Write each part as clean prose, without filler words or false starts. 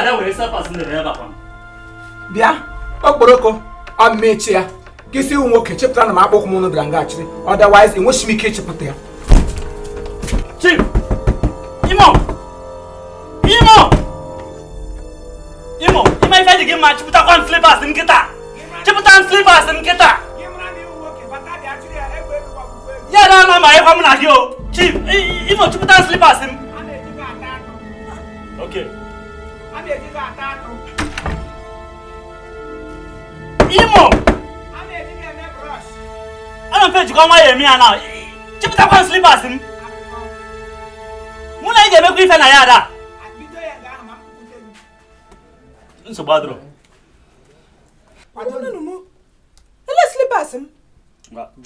abịa were slippers m debe ebe a kwa. Bịa, okporoko, ọ mmechi ya. Ka isi iwu nwoke chepụtara na m akpụkwụ m unu bịara nga achịrị. Otherwise, enweghị m ike ịchịpụta ya. Chief! Imo! Imo! Imo! Ime ife dị gị mma, chịpụtakwa m slippers m kịta! Chịpụta m slippers m kịta! Ya na ama ma ịkwa m na gị o! Chief! Imo, chịpụta m slippers m! Okay. Imo! Ana m ejikọ nwayọọ eme ya na chịpụtakwa m slippers m! Mụ na ị ga-emekwa ife na ya ada. Nsogbu adịrọ. Ele slippers m.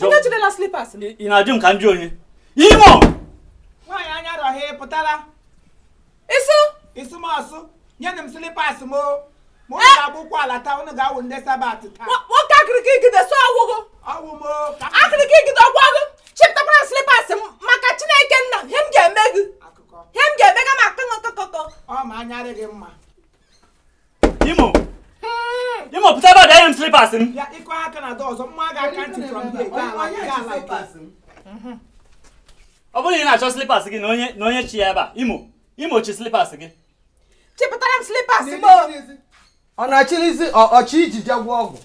Onye jirila slippers m? Ị na-ajụ m ka m jụ onye? Imo! Nwaanyị anya rọghị pụtala. Isu? Isu m ọsụ. Nye m slippers m o. Ma unu ga-agba ụkwụ ala taa, unu ga-awụ ndị sabat taa. Nwoke akịrịka igide so ọwụgụ. Ọwụ m o. Akịrịka igide ọgwagụ. Chịpụtakwara slippers m maka Chineke nna, ihe m ga-eme gị. Ihe m ga-eme ga m akọ. Ọ ma anya adịghị mma. Imo! Imo, pụta ebe a bịa nye m slippers m. Bịa ịkọ aka na dọọ ọzọ, mma ga-aka ntị from here. Gaa ala. Ọ bụrụ na ị na-achọ slippers gị na onye chi ya ebe a, Imo, Imo chi slippers gị. Chịpụtara m slippers m o. Ọ na-achịrịzi ọchị iji je gwọ ọgwụ.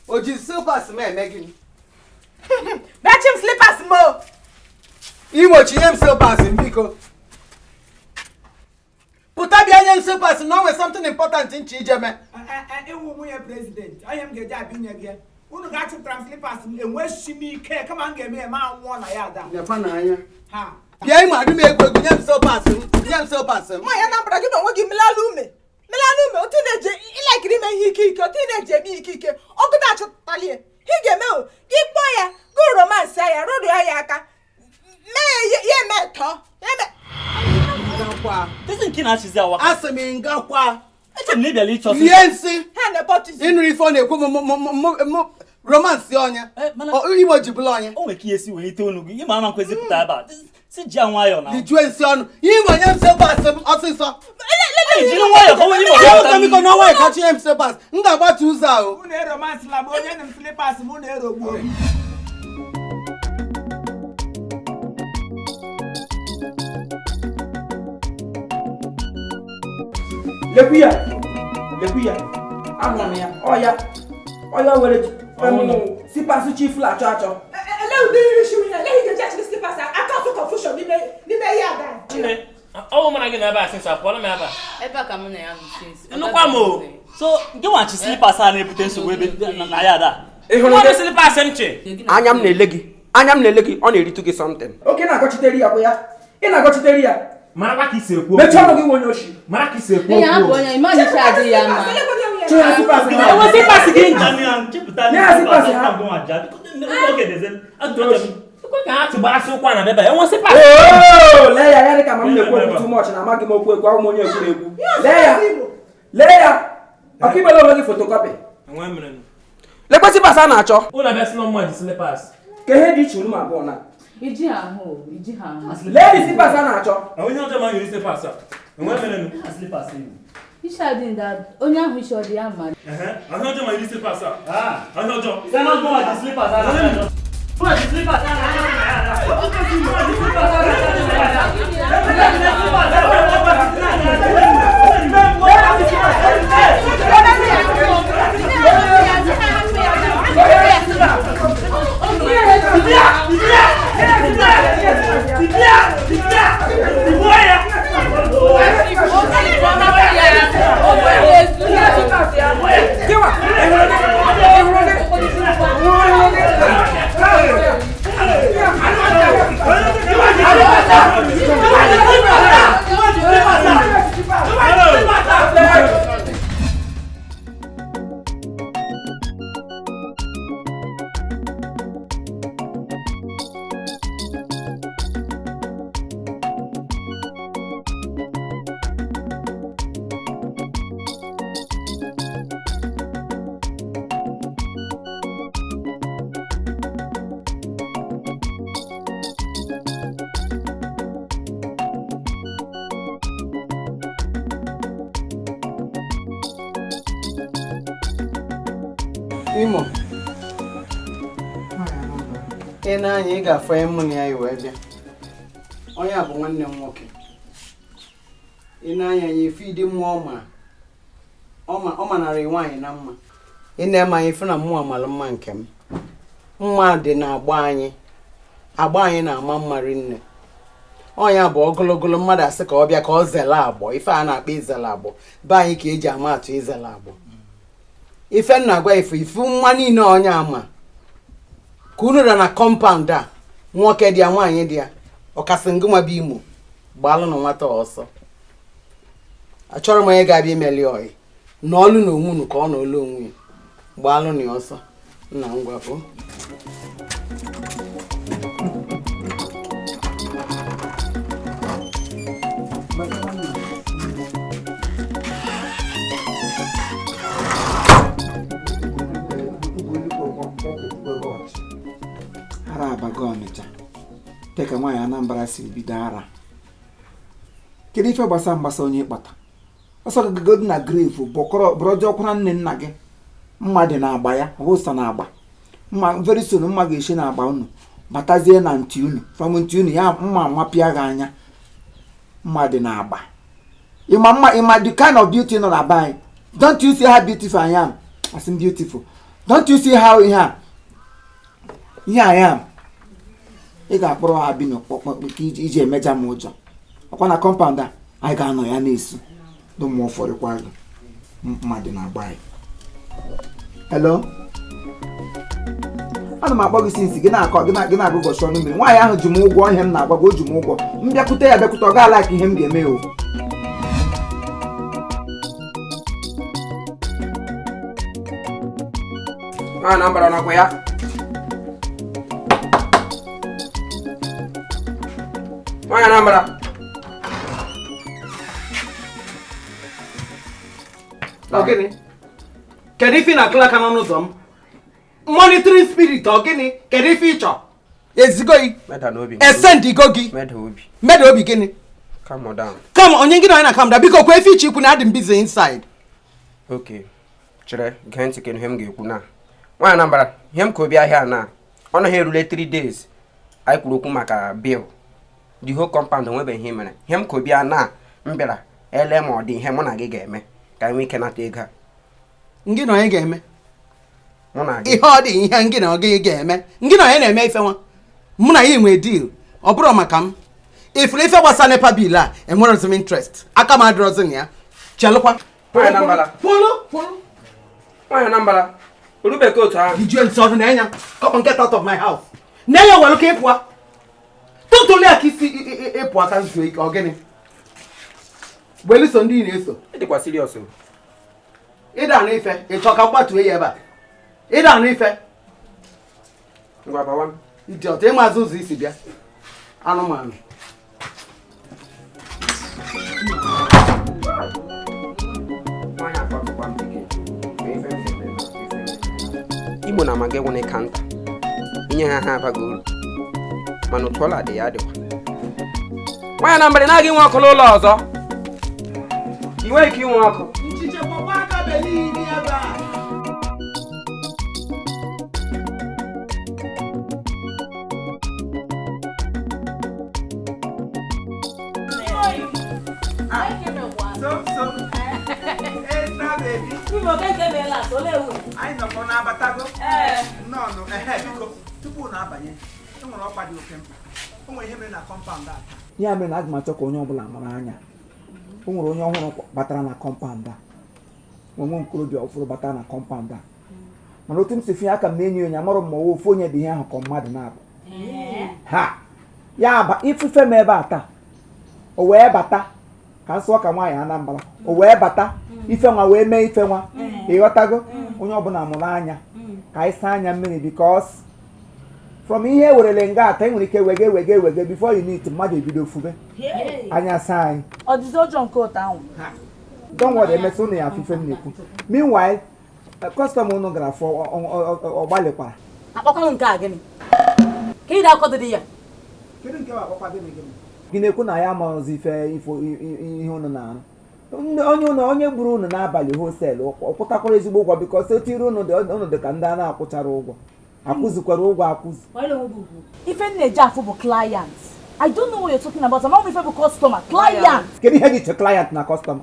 O ji slippers m eme gịnị? Bịa chi m slippers m o. Imo, chinye m slippers m biko. Pụta bịa nye m slippers na o nwere something important nche ije mee. Ịwụ nwunye president, onye m ga-eji abịa inye gị. Unu ga-achụpụtara m slippers m, enweghị m ike kama m ga-eme ya ma nwụọ na ya ada. Lekwa n'anya. Ha. Bịa Imo, adị m egwu egwu, nye m slippers m, nye m slippers m. Nwaanyị Anambra gị na onwe gị melala ume. Melala ume, otu na-eje ịlakiri ime ihe ike ike, otu na-eji eme ike ike, ọkụ na-achọtali ya. Ị ga-eme o, gị kpọọ ya, gụ romansị ya, rụrịọ ya aka. Mee ya eme tọọ. Ya eme. Dịzị nke na-achịzi awa. Asị m ngakwa. Eche m na ị bịara ịchọ Lie nsị. Ha nepotism. Ịnụrụ ife ọ na-ekwu m romansị onye. Imo ji bụla onye. O nwere ka ihe si welite onu gị, ịma ama nkwezi pụta ebe a. Si ji ya nwayọọ na. Lijuo nsị ọnụ. Imo, nye m slippers m ọsịsọ. Jiri nwayọọ ka onye Imo Bịa ụka biko na nwayọọ ka chinye m slippers. M ga-agbatu ụzọ ahụ. Unu eromansịla m, onye m slippers m, unu erogbuo m. Lekwu ya, lekwu ya, ahụrụ m ya, ọ ya, ọ ya were slippers chief la achọ achọ. Ele ụdị nri shi nwunye, ele ihe ga-eji achịrị slippers aka ọsọ confusion n'ime ihe ada. Nne, ọ bụ mara gị na ebe a since apụọla m ebe a. Ebe a ka mụ na ya nọ since. Nnukwu m o. So, nke nwachi slippers a na-ebute nsogbu ebe na ya ada. Nwa slippers m chi. Anya m na-ele gị, anya m na-ele gị, ọ na-eritu gị something. Oke na-agọchitere ya kwa ya, ị na-agọchitere ya. Mara ka isi ekwu okwu. Mechie ọnụ gị nwe onye oshi. Mara ka isi ekwu Ihe okwu. abụ onye ịma n'iche adịghị ya mma. Chinye slippers ha. Enwe slippers gị nji. Nye ya slippers ha. Ekwe ka ha tụgbasị ụkwụ na bebe. Enwe slippers. Oo, lee ya, ya dị ka ma m na-ekwu okwu too much na amaghị m okwu ekwu, ahụ m onye ekwuru ekwu. Lee ya, lee ya, ọka imere onwe gị photocopy. Enwe mere. Lekwa slippers a na-achọ. Unu abịa sị na mma ji slippers. Ka ihe dị iche unu m abụọ na. Iji ahụ, iji ahụ. Lee dị slippers a na-achọ. Onye ọjọọ ma yiri slippers a. Enwe mere. Slippers. Iche adịghị nda, onye ahụ iche ọ dị ya mma. Onye ọjọọ ma yiri slippers a. Onye ọjọọ. Sị na ọgụ nwachi slippers a na-achọ. Nwachi slippers a na-achọ. Imo, ị na-anya ị ga-afọ onye mụ na ya wee bịa. Onye a bụ nwanne m nwoke. Ị na-anya ya ife ịdị mmụọ ọma ọ manara nwaanyị na mma. Ị na-eme anyị ife na mmụọ mara mma nke m. Mma dị na agba anyị. Agba anyị na-ama mma rinne. Ọnya bụ ogologolo mmadụ asị ka ọ bịa ka ọ zele agbọ. Ife a na-akpọ izele agbọ. Be anyị ka eji ama atụ izele agbọ. Ife nna agwa ife ifu mma niile onye ama ka unu ra na compound a nwoke dị ya nwaanyị dị ya ọkasị ngụnwa bụ Imo gbaalụ na nwata ọsọ. Achọrọ m onye ga-abịa imeli oyi na ọlụ na onwe unu ka ọ na olu onwe ya gbaalụ na ya ọsọ nna ngwapụ. Ara abago Ọnịcha dịka nwaanyị Anambra siri bido ara. Kedu ife gbasa mgbasa onye ịkpata ọsọ gị na grave bụrọjọkwara nne nna gị. Mma dị na-agba ya ọhụsọ na-agba mma very soon mma ga-esi na-agba unu batazie na ntị unu from ntị unu ya mma nwapịa gị anya. Mma dị na-agba ịma mma ịma the kind of beauty nọ na be anyị. Don't you see how beautiful I am? As in beautiful. Don't you see how ihe a ihe I am? Ị ga-akpọrọ ha bi n'ọkpọkpọ ka iji emeja m ụjọ. Ọkwa na compound a anyị ga-anọ ya na-esu dụ mmụọ ụfọdụkwa gị mmadụ na-agba anyị. Hello, ana m akpọ gị sinsi gị na-akọ gị na-agụgọchi ọnụ mmiri. Nwaanyị ahụ ji m ụgwọ ihe m na-agwa gị o ji m ụgwọ. M bịakwute ya bịakwute ọ gaala ka ihe m ga-eme o. Anambra nakwa ya. Nwaanyị Anambra. Ọ gịnị? Kedu ife ị na-akụla aka n'ọnụ ụzọ m? Monitoring spirit ọ gịnị? Kedu ife ị chọ? Ezigo gị? Esendigo gị? Meda obi gịnị? Calm down. Come onye gị na onye na-calm down. Biko kwe ife iche ikwu na adị m busy inside. Okay. Chere gee ntị kedu ihe m ga-ekwu na. Nwaanyị Anambra, ihe m ka obi ahịa na ọ naghị erule 3 days anyị kwuru okwu maka bill. The whole compound enwebeghị ihe mere. Ihe m ka obi a na m bịara ele ma ọ dị ihe mụ na gị ga-eme ka anyị nwee ike nata ego a. Ngị na onye ga-eme? Mụ na gị. Ihe ọ dị ihe ngị na gị ga-eme. Ngị na onye na-eme ife nwa. Mụ na ya nwee deal. Ọ bụrụ maka m. Ifuru ife gbasara NEPA bill a enwerọzi m interest. Aka m adịrọzi na ya. Chelụkwa. Nwaanyị Anambra. Pụlụ pụlụ. Nwaanyị Anambra. Orubeke otu ahụ. Ijue nsọ ọdụ na-enya. Come and get out of my house. Na-enye welu ka ị pụọ. Tụtụli aka isi ịpụ aka zuo ike ọ gịnị? Welu so ndị ị na-eso. Ị dịkwa serious o. Ịda anụ ife, ị chọ ka m gbatue ya ebe a. Ịda anụ ife. Ngwa bawa m. Idiot, ịmazị ụzọ isi bịa. Anụmanụ. Igbo na amaga enwere kanta. Inye ha ha abaghị uru. Mana otu ọla dị ya adịkwa. Nwaanyị Anambra na-aga inwe ọkụ n'ụlọ ọzọ. I nweghị ike inwe ọkụ. Anyị nọkọ na-abatago. Nnọọ ehe biko tupu na-abanye e nwere ọkwa dị oke mkpa. O nwere ihe mere na compound a taa. Ya mere na aga m achọ ka onye ọbụla mara anya. O nwere onye ọhụrụ batara na compound a. Nwe nkorobịa ọfụrụ batara na compound a. Mana otu m si finye aka m na-enyi onye amarụ m ma ofu onye dị ihe ahụ ka mmadụ na-abụ. Ha ya ba ifufe m ebe a taa. O wee bata ka nsọ ka nwaanyị Anambra. O wee bata ife nwa wee mee ife nwa. Ịghọtago onye ọbụla mụrụ anya ka anyị saa anya mmiri because from ihe werele nga ata enwere ike wege wege wege before you need mmadụ ebido fube anya saa anyị. Ọ dịzi ụjọ nke ụtọ ahụ. Don't worry, emesị ụnụ ya afọ ife m na-ekwu. Meanwhile, kọstọma ụnụ gara fọ ọ gbalịkwara. Akpọkwanụ nke a gịnị? Ka ị na-akọdịrị ya? Kedu nke bụ akpọkwa gịnị gịnị? Gị na-ekwu na ya amaghịzi ife ifo ihe ụnụ na-arụ. Onye ụnụ onye gburu unu n'abalị hoselu ọ kwụtakwara ezigbo ụgwọ because o tiri unu dị ka ndị a na-akwụchara ụgwọ akwụzikwara ụgwọ akwụzi. Ife m na-eji afụ bụ client. I don't know what you're talking about. Amaghị m ife bụ customer. Client. Kedu ihe dị iche client na customer?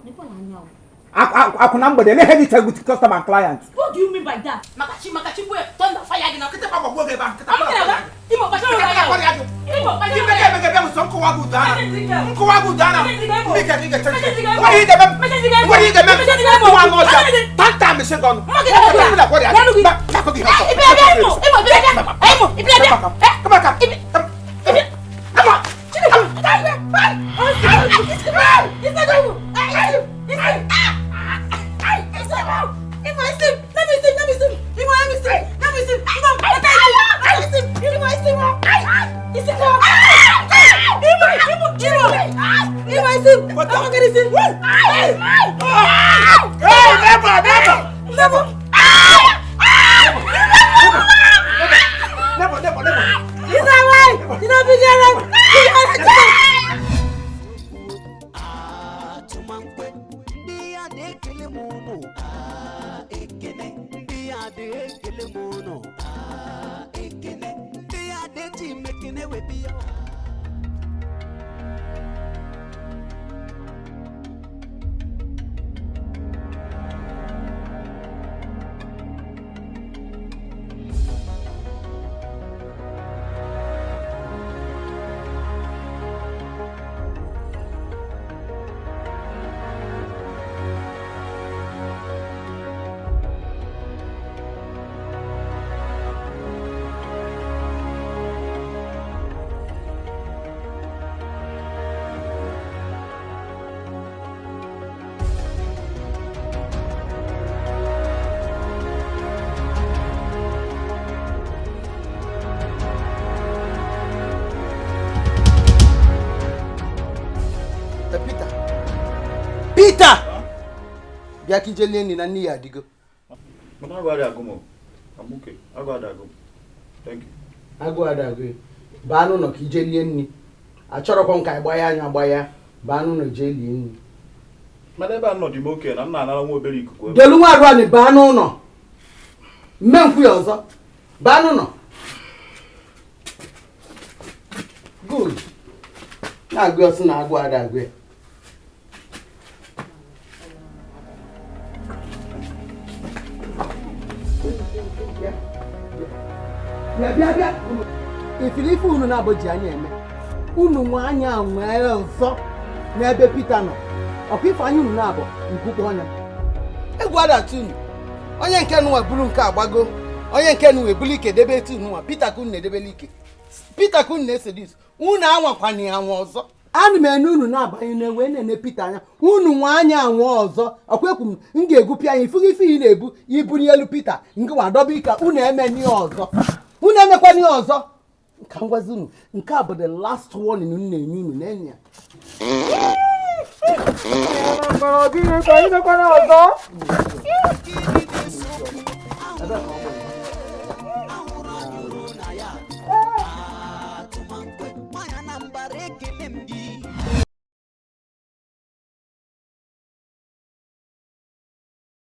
Akwụ na mgbede ele ihe dị iche with customer and client? What do you mean by that? Makachi makachi bụ thunder fire gị na Nkịta gbagbuo gị ebe ahụ, nkịta Am I Imo kpachara Nkịta anya. gbagbuo gị. Imo kpachara Ime anya. ga eme ga-eme sọ nkụwa gị ụdọ ara. Nkụwa gị ụdọ ara. Mmechi Ndị ka gị ga-eche Mmechi nche. Nwere ihe ga-eme m. Mmechi ga-eme. Nwere ihe ga-eme m. Mmechi ga-eme. Nwa anụ ọhịa. Mmechi Tanta mmechi gị ọnụ. Mma gị na-akwa Ndị na-akwa ya. Ya nụ gị. Ba- na-akụ gị ihe ọsọ. Ibe bịa Imo, Imo bịa bịa. Imo, ibe bịa. Come on, come on. Come on. Hey, neighbor, neighbor. Neighbor, neighbor, neighbor. Atụmankwe ndị ya na-ekele m ụnụ ekene ndị ya na-ekele m ụnụ ekene ndị ya na-eji m ekene wee bịa. Peter Peter bịa ka ije lie nri na nne ya adịgo. Mama agụ adị agụ m o. I'm okay. Agụ adị agụ m. Thank you. Agụụ ada agụ ya. Baa n'ụlọ ka ije lie nri. Achọrọkwa m ka anyị gbaya anya gbaya. Baa n'ụlọ jee lie nri. Mana ebe a nọ dị m oke na m na-anara nwa obere ikuku ebe. Delu nwa arụ baa n'ụlọ. Mme nkwu ya ọzọ. Baa n'ụlọ. Good. Na-agụ ya ọsị na agụụ ada agụ ya. Bịa bịa bịa. Ifilife unu na-abụ ji anya eme. Unu nwe anya nwee ọzọ n'ebe Pita nọ. Ọkwa ife anya unu na-abụ nkwukwu ọnya. Egwu adatu unu. Onye nke nụnwa buru nke agbago. Onye nke nụnwa ebulu ike debe etu nụnwa. Pita ka unu na-edebele ike. Pita ka unu na-esedus. Unu anwakwana ya anwa ọzọ. Ana m ene unu na-abanye na-ewe na-ene Pita anya. Unu nwe anya anwa ọzọ. Ọkwa ekwu m m ga-egwupịa anya ifugo ife ị na-ebu ibunye elu Pita ngịwa dọba ike unu emeni ya ọzọ. Unu emekwana ya ọzọ. Ka m gwazi unu nke a bụ the last warning m na-enye unu na-enye ya. Gịnị ka ị mekwara ọzọ?